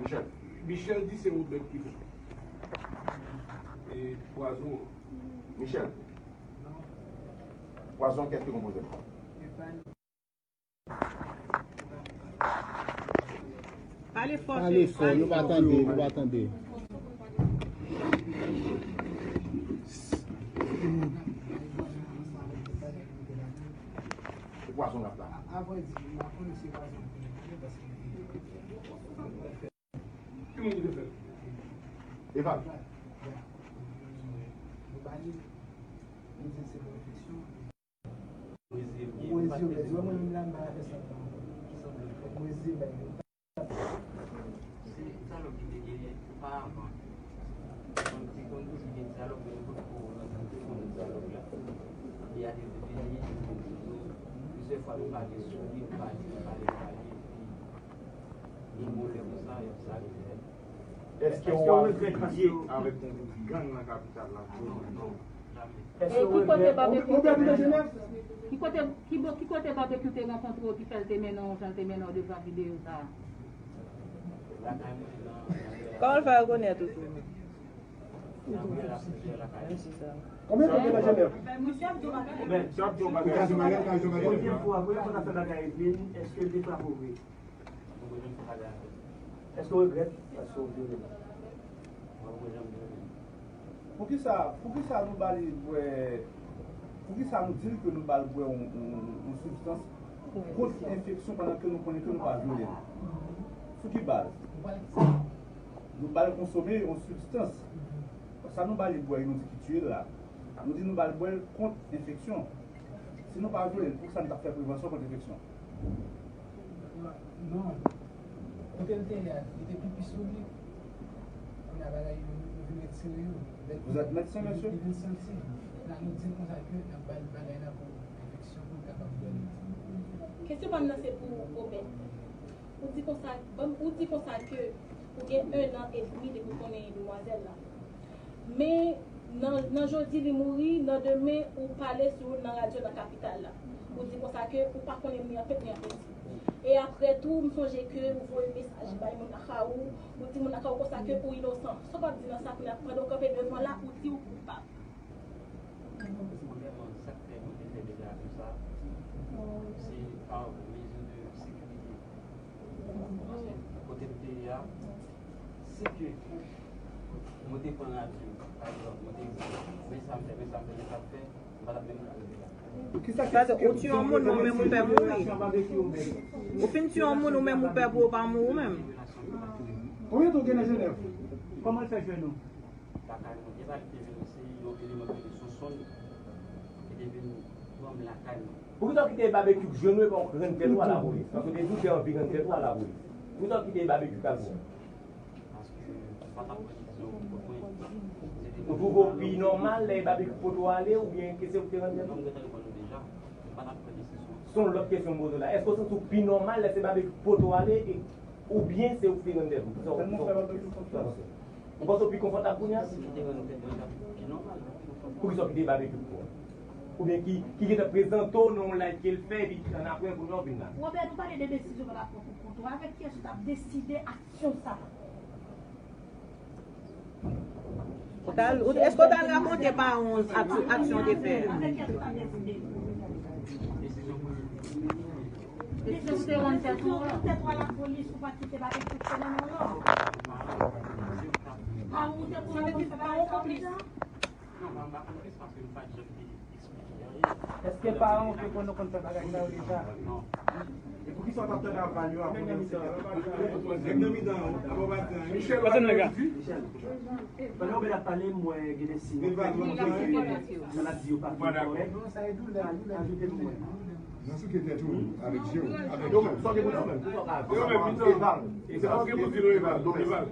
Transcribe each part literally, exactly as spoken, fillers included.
Michel. Michel di se Robert ki fè. E pwazon an. Michel. Pwazon an, kiyès ki konpoze l? Pale fò, Pale fò, nou pa tande, nou pa tande. Se pwazon l ap la. Ki moun ki te fè l? Eval. Se salòp ki te genyen oparavan. Konn te konn toujou gen salòp, men nou tout kou nan sante konn salòp la. Epi a te vini, plizyè fwa nou pale sou li, nou pale, nou pale, nou pale, epi gen yon lè konsa, y ap sa rive. Èske w ap lye avèk yon gwoup gang nan kapital la? Non, non, jamè. E ki kote babekyou te mennen w? Ki kote, ki bo-, ki kote babekyou te rankontre w ki fè l te mennen w jan l te mennen w devan videyo sa a? Kòman l fè rekonèt ou tou? Mesye sa. Konbyen tan w gen nan Jenèv? Premye fwa, premye fwa n ap fè bagay epi, èske l te frape w vre? Èske w regrèt paske w vyole l? Mwen, mwen, janm vyole l. Poukisa, poukisa nou ba li bwè, poukisa nou di l ke nou ba l bwè yon, yon, yon sibstans kont enfeksyon pandan ke nou konnen ke nou pa vyole l? Sou ki baz? Nou ba l konsome yon sibstans. Sa nou ba li bwè, nou di ki tiye l la. Nou di nou ba l bwè l kont enfeksyon. Si nou pa vyole l, poukisa nou t ap fè prevansyon kont enfeksyon? Non. Kote l te ye a, li te pipi sou li. Kounye a bagay yo, yo vin retire yo. Lè Vous êtes médecin, monsieur? Li vin santi. La nou di l konsa ke n ap ba l bagay la pou enfeksyon pou l kapab dòmi. Kesyon pa m nan se pou Obed. Ou di konsa, ban m, ou di konsa ke ou gen ennan edmi depi w konnen demwazèl la. Men nan, nan jodi li mouri, nan demen ou pale sou l nan radyo nan kapital la. Ou di konsa ke ou pa konnen ni an pèp ni an pèdi. E apre tou, m sonje ke ou voye mesaj bay moun nan Kawou, ou di moun nan Kawou konsa ke ou inosan. Sa w p ap di nan sa kounye a, pandan w kanpe devan la, ou di ou koupab? Premyèman, sa k fè nou te fè deklarasyon sa a, se pa mezi de sekirite. Paske kote m te ye a, si ke mwen te pran radyo, pa egzanp, mwen te di, men sa m fè, men sa m fè, men sa m fè, m pa t ap menm ka rive la. Paske ou tiye yon moun, men ou menm ou pè mouri. Ou fin tiye yon moun, ou menm ou pè pou ou pa mouri ou menm. Konbyen tan w gen nan Jenèv? Kòman l fè jwenn ou? Lakay mwen. Epa li te vin, se yon eleman ki rele Sonsonn ki te vin pran m lakay mwen. Poukisa w kite Babekyou jwenn ou epi w rann tèt ou a lapolis? Paske w te di w te anvi rann tèt ou a lapolis. Poukisa w kite Babekyou t al pran w? Paske m pa t ap pran desizyon pou kont mwen. Se te Ou twouve w pi nòmal lè Babekyou pote w ale oubyen ke se ou ki te rann tèt ou? Non, m gentan reponn ou deja. M pa t ap pran desizyon. Se yon lòt kesyon m poze w la. Èske w santi w pi nòmal lè se Babekyou ki pote w ale e, oubyen se ou ki te rann tèt ou? Kisa w, kisa w, kisa w panse? Ou panse w pi konfòtab kounye a? Si m te rann tèt mwen, sa pi nòmal. Poukisa w kite Babekyou pran w? Oubyen ki, ki gentan prezante w nan yon live ke l fè, epi annapre, kounye a w vin la? Robert, nou pale de desizyon pa rapò pou kont ou. Avèk kiyès ou t ap deside aksyon sa a? Ou t al, ou, èske w t al rakonte paran w ak-, aksyon w te fè? Avèk kiyès ou t ap deside? Desizyon pou li. Desizyon pou te rann tèt ou an. Tèt ou a lapolis, ou pa kite Babekyou fè nan men w. Paran w te konnen pou fè bagay sa yo deja? Non, m pa konplis paske m pa t janm te eksplike anyen. Èske paran w te konnen w konn fè bagay sa yo deja? Non. E poukisa w t ap tande aval yo avan w te... Nèg nan mitan an, avan w pati an. Michel, Pase m, lega. Pandan w ap pale, m wè gen de siy. Maladi yo pa fin kòrèk. Ajoute pou mwen. Nan souke tèt ou, avèk je w, avèk je w. Yo menm, yo menm, mitan an. Eval. Se paske pou di nou Eval. Donk, Eval.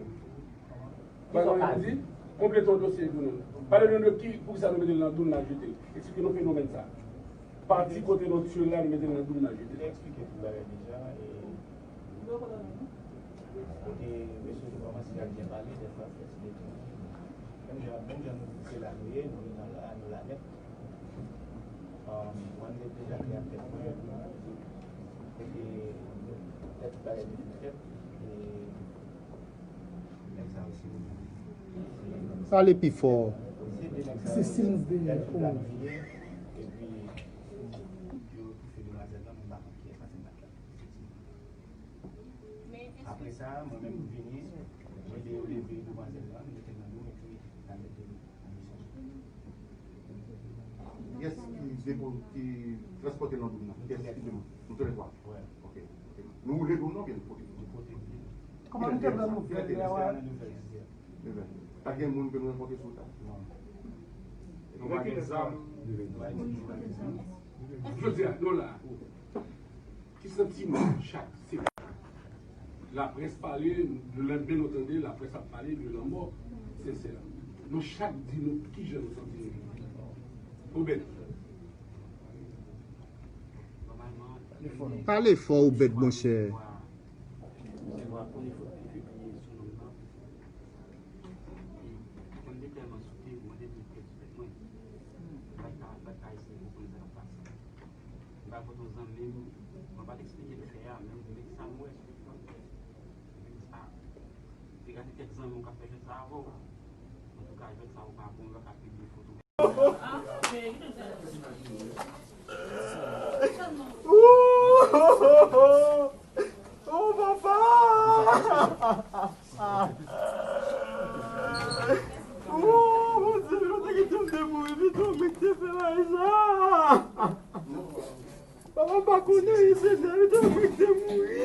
Bagay yo di, konplete yon dosye pou nou. Pale nou de ki, poukisa nou mete l nan dou, n al jete l. Eksplike nou fenomèn sa a. Pati kote nou tiye l la, nou mete l nan dou, n al jete l. Te eksplike tout bagay deja, e kote mesye te kòmanse ap byen pale, dèfwa fè ti detwi. Menm jan, menm jan nou di se la nou ye, nou ye nan la, nou la nèt. Um, mwen, m te deja te ap fè mwen, e ke lè tout bagay te fin fèt, e Pale pi fò. Se Sims de Komo. Apre sa, mwen menm m vini, mwen de yo leve demwazèl la, m mete l nan do m epi n al mete l nan misyon. Kiyès ki depo, ki transpòte nan do m nan? Kiyès ki depo? Nou tou lè twa? Wè. Ok, ok. Nou woule do m nan oubyen nou pote? Nou pote l. Kòman nou te pran nouvèl la? Pa t gen moun ke nou rankontre sou wout la? Non. Nou pa gen zam? Nou pa gen zam. Jodi a, nou la. Ki santiman chak se laprès pale, le lendmen nou tande laprès ap pale de lanmò Sensè. Nou chak di nou kijan nou santi nou. Obed. Pale fò, Obed, monchè. Mwen te tèlman sote, mwen te vin pèdi tèt mwen. Mwen pa t ka, mwen pa t ka eseye konprann sa k ap pase. Mwen pa kote yon zanmi m, mwen pa t eksplike l fè a, men mwen di sa m wè sou ekran. Mwen di, ah, degade kèk zanmi w k ap fè jwèt sa avè w. Antouka, jwèt sa ou pa bon, yo pa ka pibliye foto. Oh, papa! Oh, Bondye, yo te kite m te mouri pito, men te fè bagay sa. Papa, m pa konnen, Senyè, yo te kite m te mouri.